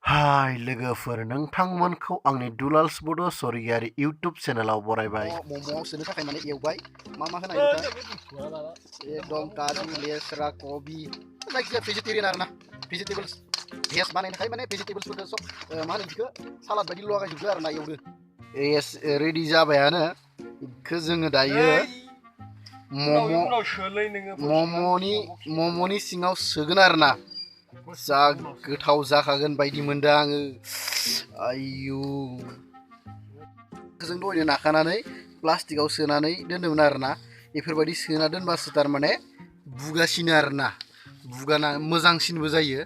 हाय लोगोफोर नोंथांमोनखौ आंनि दुलाल्श बड' स्वर्गियारि इउट्युब चेनेलाव बरायबाय। मम'आव सोनो थाखाय माने एवबाय मा होनाय नोंथां एकदम काजु लेस्रा कबि जायखिजाया भेजिटेरियान आरोना भेजिटेबल्स भेज बानायनो थाखाय माने भेजिटेबल्सफोरखौ सब मा होनो बेखौ सालाद बायदि लगायजोबदो आरोना एवदो एस रेडि जाबायानो इखौ जोङो दायो मम'नि सिङाव सोगोन आरोना जा गोथाव जाखागोन बायदि मोनदों आङो आयु जों दहायनो नाखानानै प्लास्टिकआव सोनानै दोनदोंमोन आरोना बेफोरबायदि सोना दोनबासो थारमाने बुगासिनो आरोना बुगाना मोजांसिनबो जायो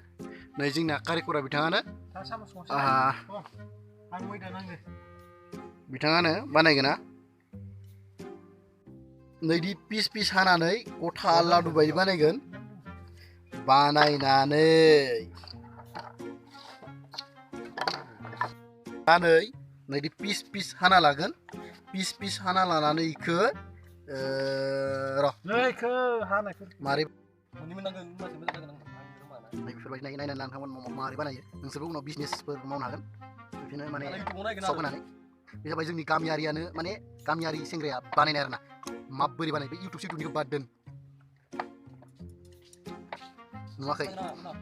नै जोंना कारिकरा बिथाङानो बानायगोना नैदि पिस पिस हानानै गथा लादु बायदि बानायगोन बानायनानै नैदि पिस पिस हाना लागोन पिस पिस हाना लानानै इखो मारै बेफोरबायदि नायनानै नोंथांमोन मारै बानायो नोंसोरबो उनाव बिजनेसफोर मावनो हागोन बिदिनो माने सब होनानै बे जाबाय जोंनि गामियारियानो माने गामियारि सेंग्राया बानायनाय आरोना माबोरै बानाय बे इउटुब सिउटुबनिखौ बाद दोन नुवाखै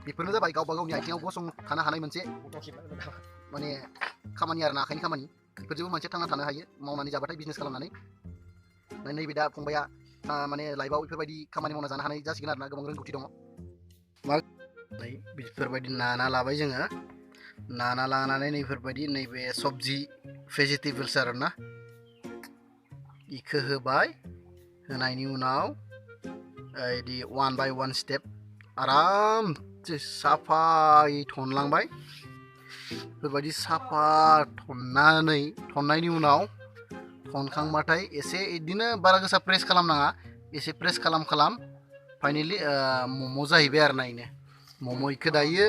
बेफोरनो जाबाय गावबा गावनि आथिङाव गसंथानो हानाय मोनसे माने खामानि आरोना आखाइनि खामानि बेफोरजोंबो मानसिया थांना थानो हायो मावनानै जाबाथाय बिजनेस खालामनानै नैबे दा फंबाया माने लाइफआव बेफोरबायदि खामानि मावना जानो हानाय जासिगोन आरोना गोबां रोंगौथि दङ बेफोरबायदि नाना लाबाय जोङो नाना लानानै नैफोरबायदि नैबे सबजि भेजिटेबल्स आरोना इखो होबाय होनायनि उनाव इदि वान बाय वान स्टेप आराम साफायै थनलांबाय बेबायदि साफा थननायनि उनाव थनखांबाथाय एसे इदिनो बारा गोसा प्रेस खालामनाङा एसे प्रेस खालाम फाइनालि मम' जाहैबाय आरोना इनो मम' इखो दायो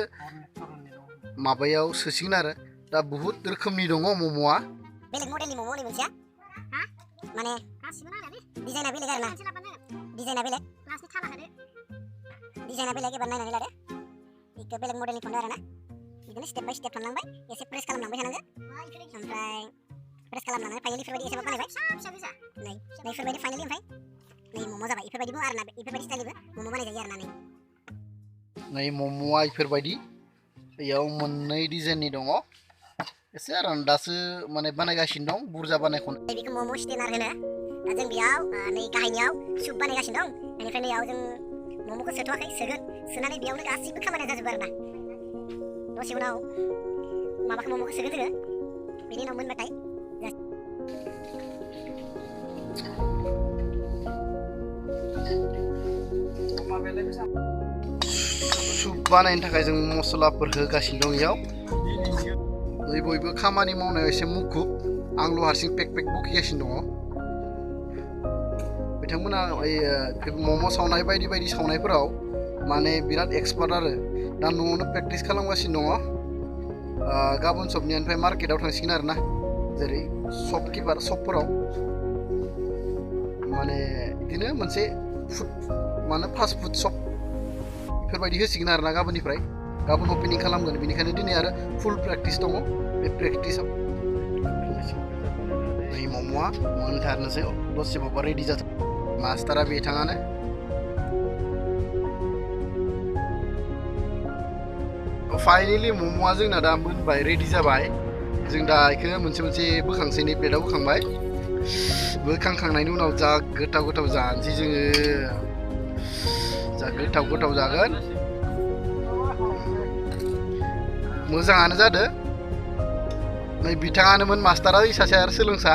माबायाव सोसिगोन आरो दा बुहुत रोखोमनि दङ मम'आ बेलेग मडेलनि मम' नै मोनसेया माने डिजाइना बेलेग आरोना डिजाइना बेलेग डिजाइना बेलेग एबार नायनानै लादो इखो बेलेग मडेलनि थनदो आरोना बिदिनो स्टेप बाय स्टेप थनलांबाय एसे प्रेस खालामलांबाय थानांगो ओमफ्राय प्रेस खालामलांनानै फाइनालि इफोरबायदि एसेबां बानायबाय नै इफोरबायदि फाइनालि ओमफ्राय नै मम' जाबाय इफोरबायदिबो आरोना इफोरबायदि स्टाइलनिबो मम' बानायजायो आरोना नै मम'आ इफोरबायदि इयाव मोननै डिजाइननि दङ एसे आरो दासो माने बानायगासिनो दं बुरजा बानायखौ बेखौ मम' स्टेनार होनो दा जों बेयाव नै गाहायनियाव सुप बानायगासिनो दं बेनिफ्राय नैयाव जों मम'खौ सोथ'वाखै सोगोन सोनानै बेयावनो गासैबो खामानिया जाजोबो आरोना दसे उनाव माबाखौ मम'खौ सोगोन जोङो बेनि उनाव मोनबाथाय सुप बानायनो थाखाय जों मस्लाफोर होगासिनो दं इयाव नै बयबो खामानि मावनायाव एसे मुखुब आंल' हारसिं पेक बखिगासिनो दङ बिथांमोना मम' सावनाय बायदि सावनायफोराव माने बिराद एक्सपार्ट आरो दा न'आवनो प्रेक्टिस खालामगासिनो दङ गाबोन सबनियानिफ्राय मार्केटाव थांसिगोन आरोना जेरै शपफोराव माने बिदिनो मोनसे फुड माने फास्ट फुड शप बेफोरबायदि होसिगोन आरोना गाबोननिफ्राय गाबोन अपेनिं खालामगोन बेनिखायनो दिनै आरो फुल प्रेक्टिस दङ बे प्रेक्टिसाव नै मम'आ मोनथारनोसै दसेबाबा रेडि जाथों मास्टारा बिथाङानो फाइनालि मम'आ जोंना दा मोनबाय रेडि जाबाय जों दा इखो मोनसे बोखांसै नै प्लेटाव बोखांबाय बोखांखांनायनि उनाव जा गोथाव जानोसै जोङो जा गोथाव जागोन मोजाङानो जादो नै बिथाङानोमोन मास्टारा सासे आरो सोलोंसा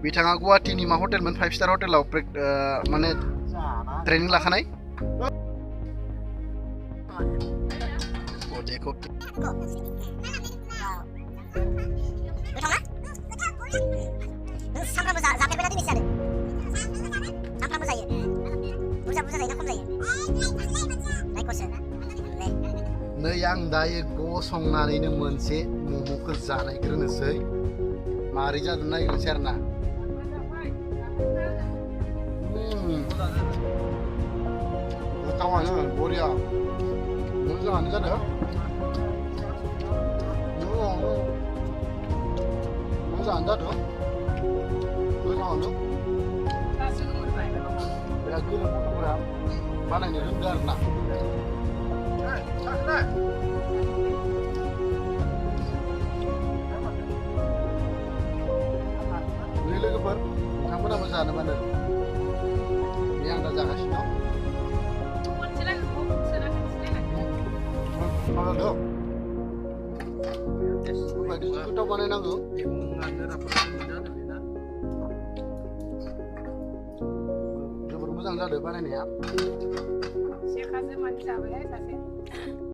बिथाङा गुवाहाटीनि मा हटेलमोन 5 स्टार हटेलाव माने ट्रेनिं लाखानाय नै आं दायो गसंनानैनो मोनसे मम'खौ जानायग्रोनोसै मारै जादों नायग्रोनोसै आरोना गोथावानो बरिया मोजाङानो जादों Moजाङानो जादों गोथावानो बिराद गोरों गथ'फोरा बानायनो रोंगौ आरोना बे लोगोफोर नोंथांमोनाबो जानो मानो बे आं दा जागासिनो दं बेबायदि गोथाव बानायनांगौ जोबोर मोजां जादों बानायनाया